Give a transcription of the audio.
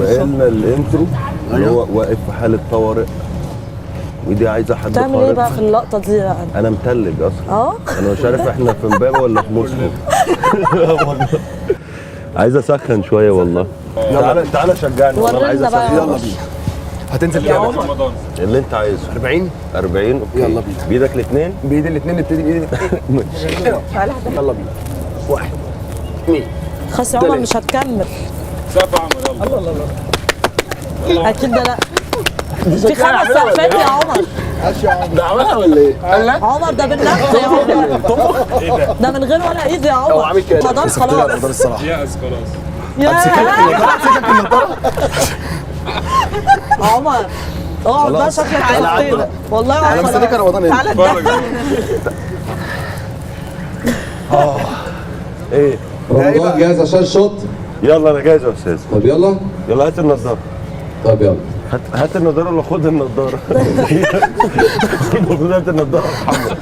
بقالنا ال intro اللي هو واقف في حاله طوارئ، ودي عايزه حد بتعمل ايه خارق. بقى في اللقطة دي يعني؟ انا متلج اصلا. انا مش عارف احنا في امبابه ولا في موسكو. عايز اسخن شوية والله. تعالى تعالى شجعني والله، انا عايز ورينا بقى. اسخن. يلا بينا. هتنزل كام؟ رمضان. اللي انت عايزه. 40. 40، okay. يلا بينا. بايدك الاثنين. بايد الاثنين، نبتدي بايد الاثنين. يلا بينا، 1 2 خلاص يا عمر. تلاتة. مش هتكمل. سقف عمر، يلا. اكيد ده لا، في 5 سقفات يا عمر. ده عملها ولا ايه؟ قال عمر ده بالنفس يا عمر، ده من غير ولا ايد يا عمر. هو عامل كده. رمضان خلاص. رمضان الصراحة. يأس خلاص. يا عمر اقعد بقى، شكلك عايز تقلق والله يا انا عمر. مستنيك يا رمضان هنا. تعالى. اتفرج. ايه؟ رمضان جاهز عشان الشوط؟ يلا انا جاهز يا استاذ. طب يلا. يلا هات النضارة. طب يلا. هات هات النضارة ولا خد النضارة؟ المفروض هات النضارة يا محمد.